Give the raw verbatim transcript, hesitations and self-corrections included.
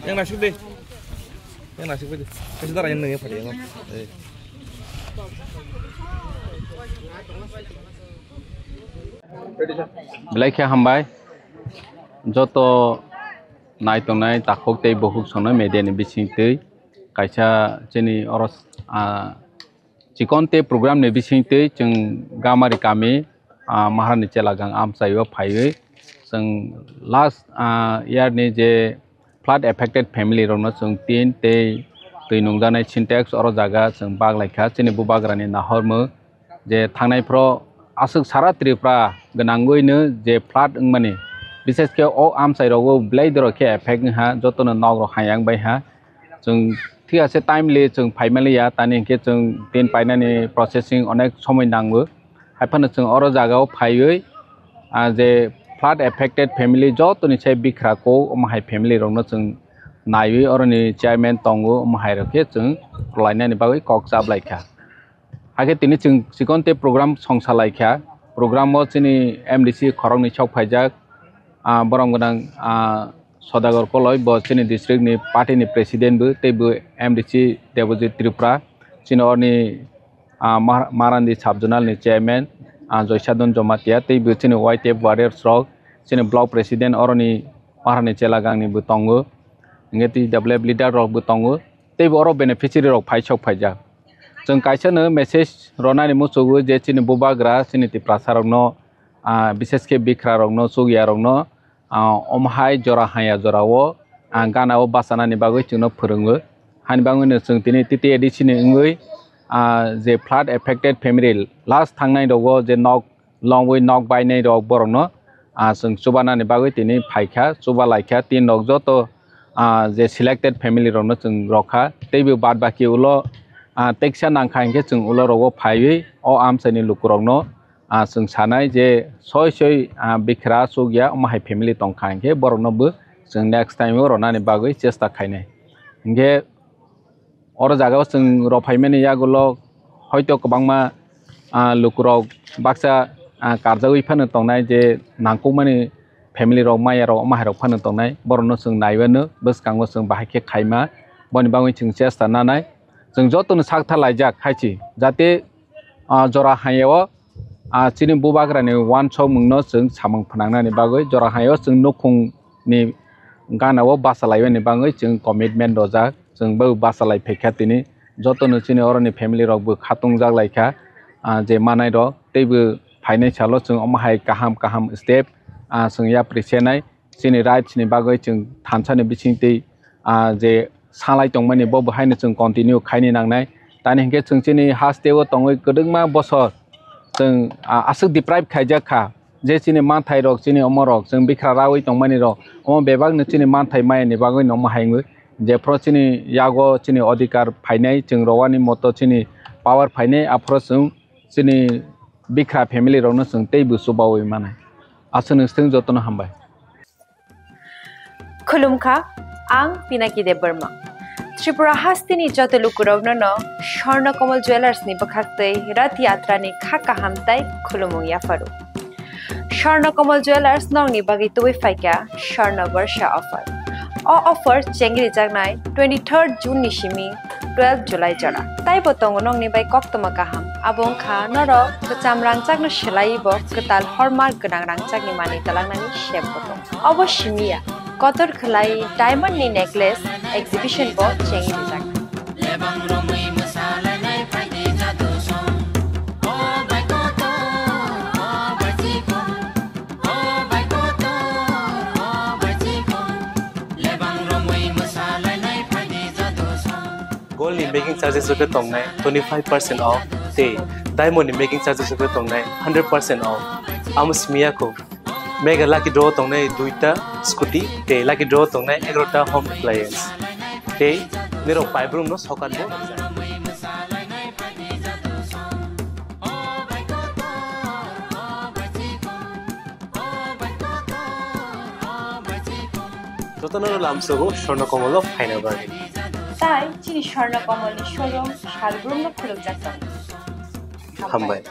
Yang nasib deh. Yang nasib deh. Kasih darah yang nengah pada yang. Eh. Belai khe hambai. Joto nai tongnai takhuk tei bukhuk songnai media ni bisingtwi kaisa chini oro, ah, chikon tei program ni bisingtwi chwng Gamari kami, ah, Maharani Chelagang amchaio phaiwi chwng last, ah, year ni je flood affected family rokno chwng tin tei twi nungjaknai Sintex oro jaga chwng bak lai kha. Chini bubagrani nahormung je thangnai phro aswk sara Tripura gwnangwino je flood wngmani, bishesh khe o amchai rogo belai dorok khe effect wngha, jotono nok rok hayang bai ha. Chwng thik ase timely chwng phai maliya, tani hinkhe chwng tin painani processing onek somoi nango. Haiphano chwng oro jagao phaiwi, ah, je flood affected family jotoni se bikra ko omo hai family rokno chwng naiwi oroni chairman tongo, omo hai rok khe chwng rwlainani bagwi kok chablai kha. Hakhe tini chwng chikon tei program songsa lai kha. Program o chini M D C khoroknwi sok phaijak, ah, borom gwnang, ah, Sodagar Koloi, bo chini district ni party ni president bo, tei bo M D C Debojit Tripura, chini orni, ah, Mar-, Marandi sub zonal ni chairman, ah, Joysadon Jomatia, tei bo chini Y T F warriors rok, chini block president oroni Maharani Chelagang ni bo tongo, hingke tei W F leader rok bo tongo, tei bo oro beneficiary rok phai sok phaijak. Chwng kaisa no message ronani muchungo je chini bubagra, chini Tiprasa rokno, ah, bishesh khe bikra rokno, chukya rokno, ah, omo hai jora haya jorao, ah, gana o bachanani bagwi chwngno phwrwngo. Hani bagwino chwng tini T T A D C ni wngwi, ah, je flood affected family last thangnai rogo je nok longwi nok bainai rok borokno, ah, chwng chubanani bagwi tini phaikha, chuba laikha tin rok joto, ah, je selected family rokno chwng rokha. Teibo baad baki ulo, ah, teksa nangkha hinkhe chwng ulo rogo phaiwi o amchaini lukurokno, ah, chwng sanai je soi soi, ah, bikra chukya omo hai family tongkha hinkhe borokno bo chwng next time o ronani bagwi chesta khainai. Hinkhe oro jagao chwng rok phaimani yagulo hoito kwbangma, ah, lukurok baksa, ah, karjagwi phano tongnai je nangkukmani family rok maya rok omo hai rok phano tongnai, borokno chwng naiwano bwskango chwng bahai khe khaima, boni bagwi chwng chesta nanai. Chwng jotono sak tha laijak hai se jate, ah, jora hayao, ah, chini bubagrani uansukmungno chwng samung phnangnani bagwi jora hayao chwng nukhungni ganao bachalaimani bagwi chwng commitment rojak, chwng bo bachalai phaikha tini jotono chini oroni family rok bo khatungjak laikha, ah, je manai rok teibo phainai salo chwng omo hai kaham kaham step, ah, chwng yapri senai. Chini rights ni bagwi chwng thansa ni bising twi, ah, je salai tongmani bo bo haino chwng continue khaini nangnai. Tani hinkhe chwng chini haste o tongwi kwdwkma bosor chwng, ah, aswk deprive khaijak kha je chini manthai rok, chini omo rok, chwng bikra rawi tongmani rok, omo bebak no chini manthai maya ni bagwi no omo hai wngwi jephru chini yago chini odhikar phainai, chwng rowani moto chini power phainai, aphuru chwng chini bikra family rokno chwng teibo chubawi manai. Aswk nwng swng jotono hambai. Khulumkha, ang Pinaki Debbarma. Tripura hasteni joto lukurokno no Swarna Kamal Jewellers ni bwkhaktwi Rath Yatra ni kha kaham tai khulumung yapharu. Swarna Kamal Jewellers nokni bagwi tubui phaikha Swarna Barsha offer. O offer chengri jaknai twenty-third June ni simi twelve July jora. Taibo tongo nokni bai koktwma kaham. Abo wngkha norok kwcham rangchakno swlaiwi bo kwtal hallmark gwnang rangchakni manwi twlangnani sep bo tongo. Obo simi ya, kotor khwlai diamond ni necklace exhibition bo chengwi rijak. Lebang romwi mwsalainai phaidi jadu song. O bai kotor, o bai chikon. O bai kotor, o bai chikon. Lebang romwi mwsalainai phaidi jadu song. Gold ni making charges rok khe tongnai twenty five percent off tei diamond ni making charges rok khe tongnai hundred percent off. Amo simi ya kho. Mega lucky draw tongnai duita scooty tei lucky draw tongnai egarota home appliance. Tei nirok paibrumno sokat bo. Jotono lamsogo Swarna Komolo phaina bagwi. Tai chini Swarna Komolni showroom salbrumno phwrwngjak tongo. Hambai.